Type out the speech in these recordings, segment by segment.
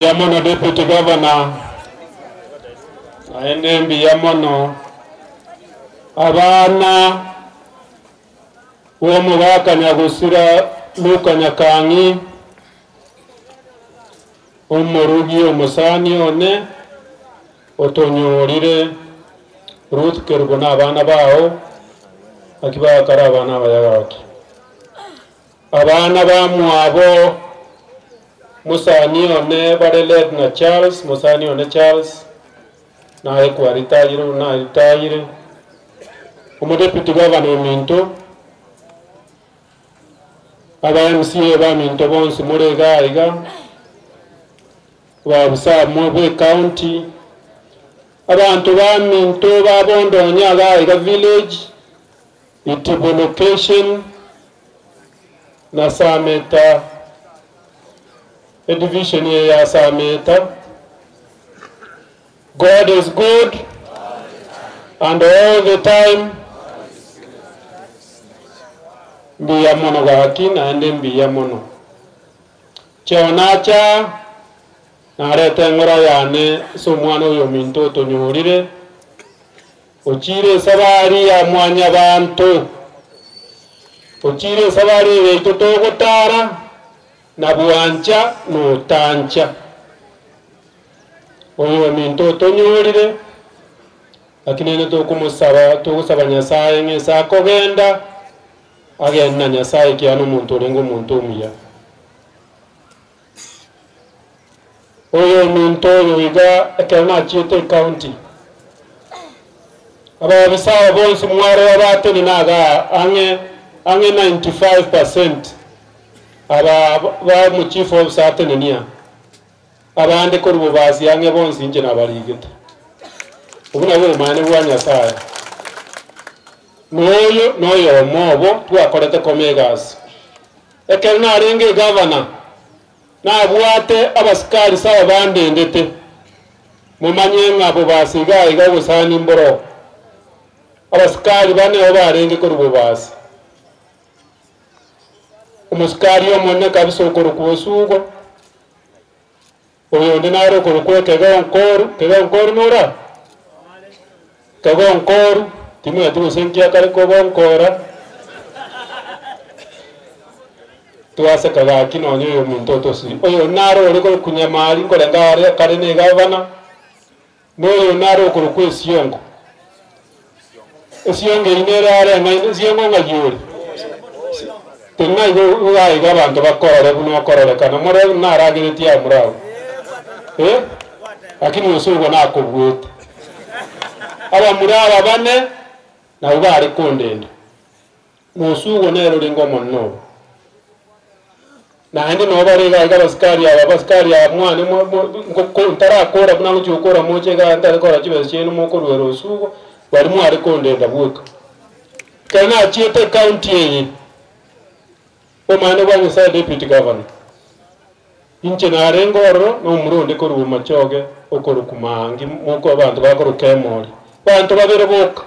Mbuya mono Deputy Governor, naende mbuya mono abana b'omogaka Nyagusira Luka Nyakang'i, omorugi omosani one otonyorire Ruth Kerubo na abana bao, naki bagakara abana abaya gaki. Abana bamwabo mosani one bare led na Charles, mosani one Charles, naye kwaritayire buna naritayire, Omodeputy Governor ominto, aba MCA baminto bonsi more igaa iga, abaafisa bwe ecounty, abanto baminto ba Bondonye igaa iga village, Itibo location na Sameta edivision eye ya Sameta God is good and all the time mbuya mono gaki naende mbuya mono Chionacha narete eng'ora yane ase omwana oyo ominto otonyorire. Ochiire esabari ya Mwanyabaanto, ochiire esabari eye yaito togotara, na bwancha notancha. Oyo ominto otonyorire, lakini naende tokomosaba togosaba Nyasaye ng'a ase akogenda, agende na Nyasaye ekiagera nomonto orenge omonto omuya. Oyo ominto oyo iga ekero nachiete ecounty, abaofisa aba bonsi mwarora batenene igaa ang'e ang'e 95 percent aba ba omochief officer atenenie aa, abande korwa bobasi ang'e bonsi inche nabarigete. Obwo nabwo obomaene bwa Nyasaye. Noyo noyomo obo twakorete koma egasi. Ekero narenge egavana, nabwate abasikari saba bandendete, momanye ng'a bobasi iga iga obosani mboroo. Abasikari bane nabo barenge korwa bobasi. Omosikari omonene kabisa okorokwa Osugo, oyonde nare okorokwa Ekegonkoru, Kegonkoru nore aa? Kegonkoru, timanyeti gose nki akare kogonkora, twaseka gaki nonye oyo omonto otosiri. Oyo nare ore korokwa Nyamari nkorenga are kare na egavana, na oyo nare okorokwa Esiongo. Esiongo eyio nere are eng'aini, esiongo ng'ai ore? Teri igo iga iga abanto bakorore buna okororekana, more buna narageretie abamura abwo, eh? Lakini gose ogo nakobuete. Abamura aba bane nabwo bare kondenda, na Osugo nere orenge omonene obo. Naende nabo bare iga iga abasikari aba, abasikari aba mwane mo mo ngoko ntarakora buna ngochia gokora moche igaa ntari kora chibesa chiaino mokoruera Osugo, baria mware kondenda bweka. Ekero nachiete ecounty eye, omwana bwa Nyasaye Deputy Governor, inche narenge ororo na omura onde korwa Bomachoge okorokwa Maangi moko abanto bakorokwa Emori, abanto babere boka.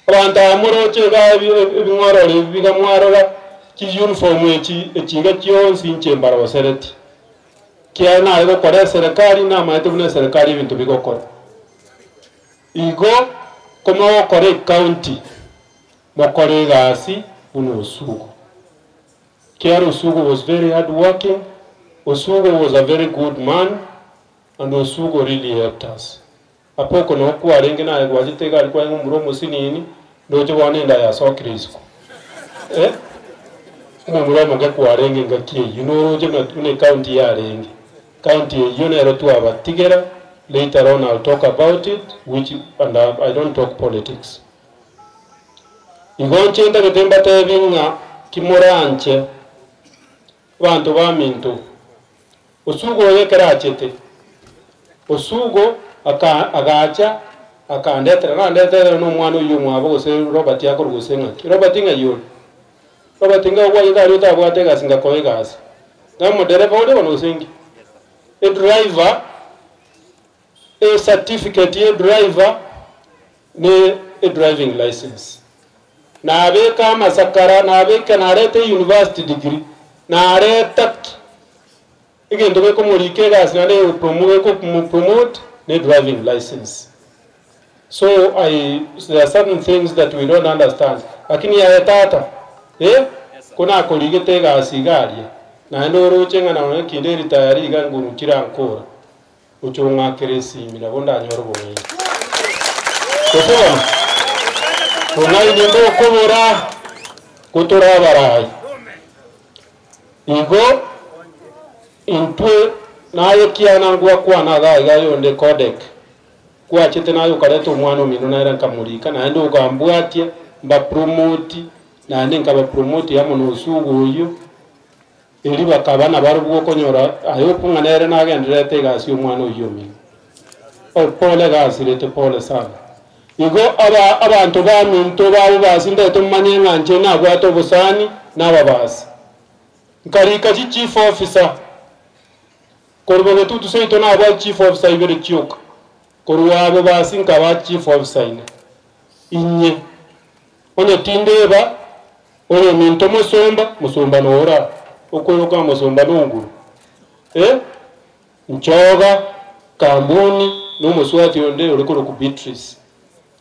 Abanto aba moroche iga ebing'ororo ebi biga mwarora, chiuniform echi echi iga chionsi inche mbarosereti. Ekiagera nare gokora eserekari namanyete buna eserekari ebinto bigokora. Igo komogokora ecounty, mokore egasi buna Osugo. Ekiagera Osugo was very hard working, Osugo was a very good man, and Osugo really helped us. Apo oko noo kwarenge naye gwachete egari kwaye ng'omura omosinini, ndoche bono enda yasokire isiko. Eh, omomura omoke kwarenge engaki eyio, noroche buna buna ecounty yarenge. County eyio nero twabatigera, later on I'll talk about it, which and I don't talk politics. Igo inche ntagete mbatebi ng'a ki moranche, abanto baminto, Osugo oyo ekero achete, Osugo aka agacha akandetera, nandetera na omwana oyio omwabo gose Robert akorwa gose ng'aki. Robert ng'ai ore? Robert ng'a ogwagete aria otabwate egasi ngakoa egasi. Ng'a omodereva ore bono gose nki? Edriver, ecertificate ya edriver ne edriving licence. Nabeka amasakara, nabeka nareta euniversity degree, nareta ki? Egento gekomorika egasi naende gekomopromote ne driving license. So I there are certain things that we don't understand lakini aye tata eh ko nakorigete egasi iga aria naende oroche ng'a nonya kinde eritaya riga nguru chirankora oche ong'akere esimi nabo ndanyore obong'aini. Gose bono bong'aini mbokobora ko tore abarai. Igo intwe naye kiana ngwakwana iga iga yonde Kodek. Gwachete naye okareta omwana omino nere nkamorika, naende okambwatia mbapromoti, naende nkabapromoti amo na Osugo oyio, erio bakaba nabarobwo okonyora I hope ng'a nere nagendererete egasi y'omwana oyio omino. Oh pole gasirete pole sana. Igo aba abanto baminto b'abobasi ndete momanye ng'a inche nabwate obosani nababasi. Nkarika chichief officer. Korwa bogetutu seito nabwate chief officer ibere chioka, korwa abo basi nkaba chief officer ine. Inye, onye tindeba oyominto mosomba, mosomba nora, okweroka mosomba nonguru, eh, nchoga, kambuni, na omoswati onde ore korokwa Beatrice.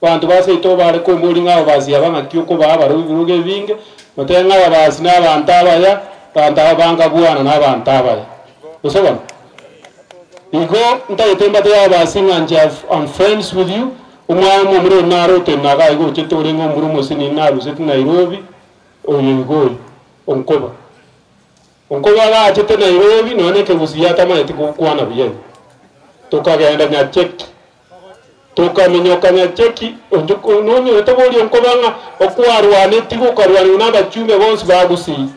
Abanto ba seito bare komboria ng'a ababasi aba ng'aki okobaa barobwo ebirogo ebinge, motebe ng'a ababasi nabanto abaya, abanto aba banga bwana nabanto abaya. Gose bono? Igo ntagete mbatebie ababasi ng'a inche am friends with you, omwana omomura oyo nare otenena iga iga ochete orenge omomura omosinini naruseti Nairobi, oyo iga oyo, onkoba. Onkoba agachete Nairobi nonya na ekegusii atamanyeti gokwana buya igo. Tokagenda Nyacheki. Tokaminyoka Nyacheki, nonyorete boria nkoba ng'a okwarwanetigwe okarwanigwa na abachumbe bonsi ba Gusii,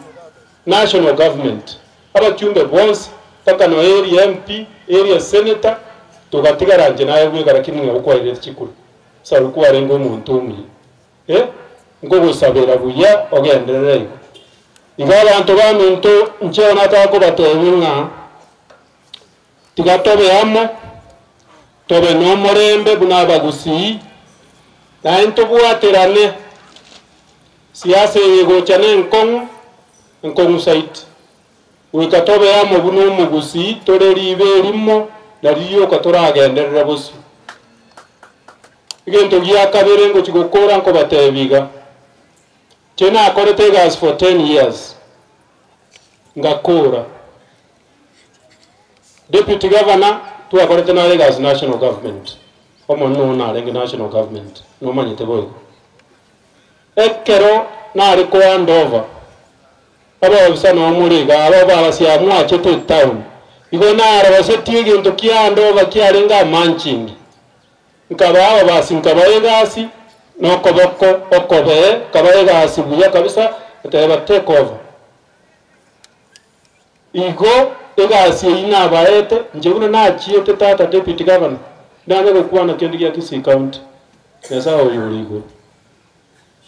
national government, abachumbe bonsi mpaka nonya area MP, area senator, togatigara inche naye bweka lakini nabo kwairete chikura, sababu kwarenge omonto omuya. Eh, nkogosabera buya ogenderere igo. Igo abanto baminto inche bono nataka kobatebia ng'a Tiga tobe amo, tobe nomorembe buna abagusii, naende ntobwaterane. Siasa eye egocha nenkong'u, enkong'u zaidi. Goika tobe amo buna omogusii, tore riiba erimo, nari rioka toragenderere bosio. Egento gia kabere ngochia gokora nkobatebia iga, inche nakorete egasi for ten years, ngakora. Deputy Governor twakorete nare egasi national government, omonene oo narenge national government nomanyete boigo. Ekero nare ko hand over, abaofisa noo more igaa aba babasia mwachete etown, igo narosetie egento kia hand over kiarenge amanchingi, nkabaa ababasi nkabaa egasi na okoboko okobee, nkabaa egasi buya kabisa, ngateba take over. Igo egasi eyio nabaete, inche buna nachiete tata deputy governor, ndanye gokwana kende gia Kisii County, Nyasae oyo ore igoro.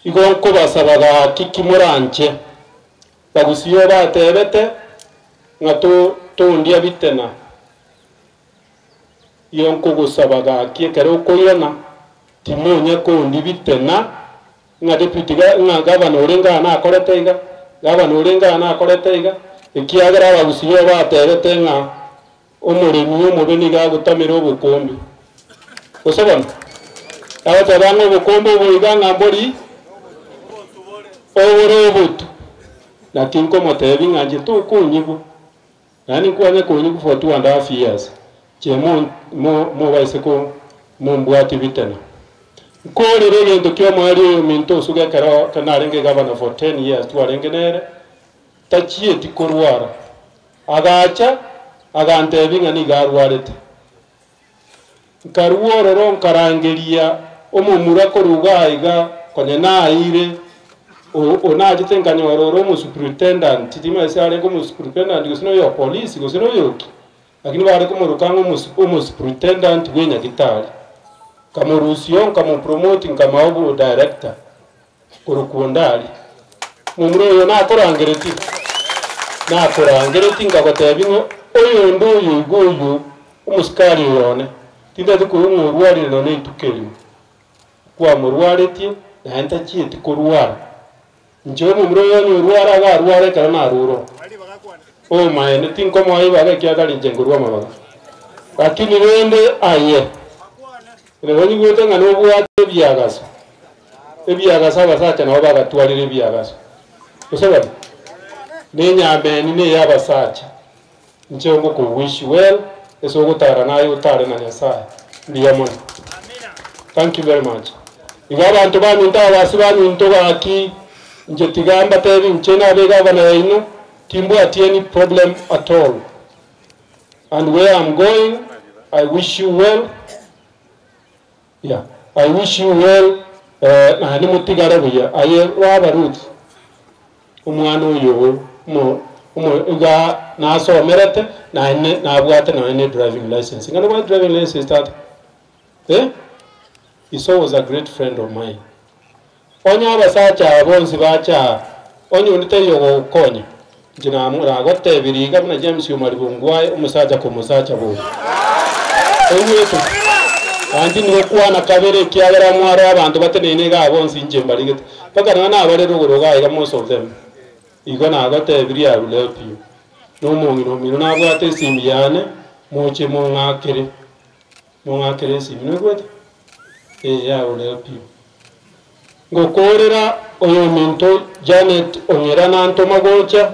Igo nkobasaba gaki ki moranche, Bagusii obatebete ng'a to tondia bitena, igo nkogosaba gaki ekero okoirana, timonya kondi bitena. Ng'a deputy ga, ng'a gavana orenge aa nakorete iga, gavana orenge aa nakorete iga, ekiagera abagusii nigo batebete ng'a omoremi omobe nigo agotamera obokombe. Gose bono? Agoteba ng'a obokombe obo iga ng'a mbori obore obotu. Naki nkomotebia ng'a inche tokonyigwa, yaani nkwanye konyigwa for two and half years, inche mo mo mobaise ko mombwatie bitena. Nkorire egento ki'omoerio oyominto osuge ekero narenge gavana for ten years twarenge nere, tachieti korwara. Agacha, agantebia ng'a nigo arwarete. Nkarua ororo nkarangeria omomura korwa igaa iga konya naeire, o- onachete nkanyora ore omosuperintendent, timanyeti arenge omosuperintendent gose noyo o polisi gose noyo ki, lakini bare komoroka ng'a omosu omosuperintendent bwa enyagitari. Nkamorusia oo nkamopromote nkamoa obo director korokwa Ondari. Momura oyo nakorangeretie, nakorangeretie nkagotebia ng'a oyonde oyo iga oyo omosikari oyo one, tintagete koigwa ng'a orwarire nonya rituko erimo. Kwamorwaretie naye ntachieti korwara. Inche omomura oyo onye orwara iga arware ekero narure oo. Omaene tinkomoa ribaga ekiagera inche nkorua amabaga. Lakini rende aye, nabo nyigwete ng'a nobwate ebiagaso, ebiagaso abasacha nabo bagatwarire ebiagaso. Gose bono? Na enyameni neye abasacha. Inche ngoko wish well ase ogotara naye otare na Nyasaye. Mbuya mono. Thank you very much. Igo abanto baminto ababasi baminto gaki inche tiga mbatebi inche nabe egavana yaino timbwati any problem at all and where am going I wish you well yeah I wish you well naende motigare buya aye baba Ruth omwana oyo omo omo iga nasomerete naende nabwate nonya ne driving license ng'a nobwate driving license tata eh Esau was a great friend of mine. Onye abasacha aba bonsi bacha aa, onye onde taiyo ogogokonya, inche nagotebirie iga buna James Omariba Ongwae, omosacha komosacha bobe. Oigwete? Naende nigokwana kabere ekiagera mwaro abanto bateneine igaa bonsi inche mbarigete, mpaka nonya nabare rogoro igaa iga most of them. Igo nagotebirie I will help you. Na omong'ina omino nabwate esimi yane, moche mong'akere, mong'akere esimi, noigwete? Ee, I will help you. Ngokoorera oyominto Janet ong'ira nantoma gocha,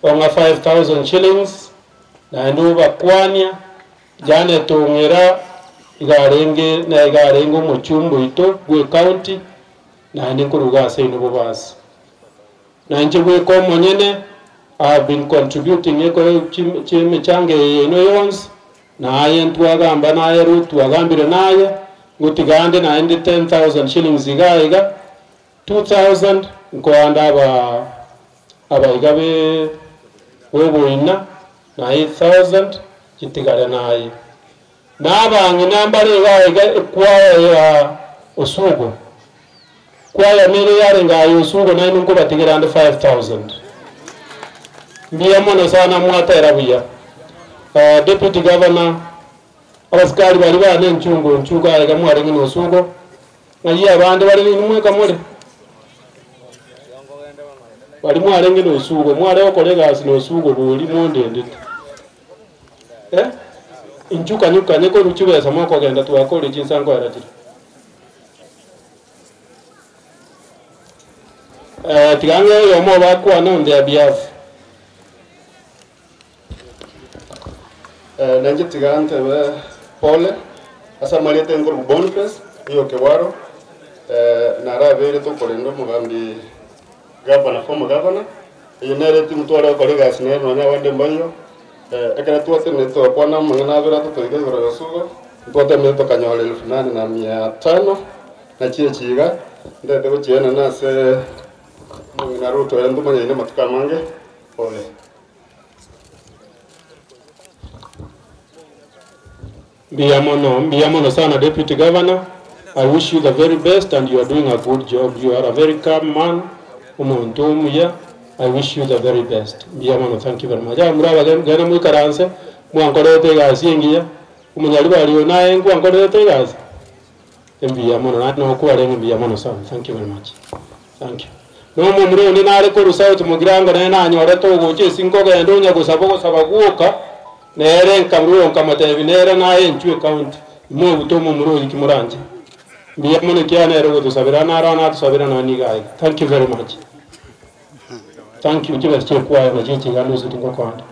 ong'a 5000 shillings, naende obakwania, Janet ong'ira iga arenge na iga arenge omochumbe oito bwe ecounty, naende nkoruga ase inwe bobasi. Na inche bweka omonyene, I have been contributing ekore chimechango eye yaino yonsi, Na aye ntwagamba naye Ruth twagambire naye, ngotiga ande naende 10,000 shillings iga iga, 2,000 nkoande aba abaiga be boboina na 8,000 chitigare naye. Na abang'ina mbare iga iga ekwaya ya Osugo, kwaya nere yarenge aye Osugo nainwe nkobatigera ande 5,000. Mbuya mono sana mwatera buya. Deputy Governor, abasikari baria bane enchungu nchugu aye iga mwarenge na Osugo, ng'ai abande bare ninwe mweka more? Baria mwarenge na Osugo, mware gokora egasi na Osugo bori mondendete. Eh? Inchu kanywe kanye korwa chibesa mokogenda twakoria chinsa nkoera chire. Eh, tiga ng'e oyomo obakwane on their behalf. Eh, nainche tiga ntebe pole ase amarieta enkorokwa Boniface oyo Kebwaro, eh, narabeire tokorenda omogambi gavana former governor, eye nere etimu tware gokora egasi nere nonya abande mbaiyo, ekero twatenenete togakwana amang'ana abere atotoiga igoro ya Osugo, ntwatemete tokanyora elfu nane na mia tano, nachio echi iga, ntagete gochienana ase omong'ina Ruto ere ntomanyaine amatuko amange, pole. Mbuya mono, mbuya mono sana Deputy Governor, I wish you the very best and you are doing a good job, you are a very calm man, omonto omuya, I wish you the very best. Mbuya mono, thank you very much. Abamura abageni, genda moikaranse, mwankorerete egasi engiya, omonyaribari oyo naye nkwankorerete egasi? Mbuya mono, naende nokwarenge mbuya mono sana, thank you very much, thank you. Na omomura onde nare korwa South Mugirango nere nanyorete ogocha ase nkogenda onya gosaba ogosaba gwoka, nere nkamorua nkamotebia nere naye inchuo ecounty, imobute omomura oyio ki moranche. Mbuya mono ekiagera nere ogotosabera naro anatosabera nonya nigo aiga. Thank you very much. Thank you chibesa chia ekwaya nachio echi iga ndoseti ngokoa nde.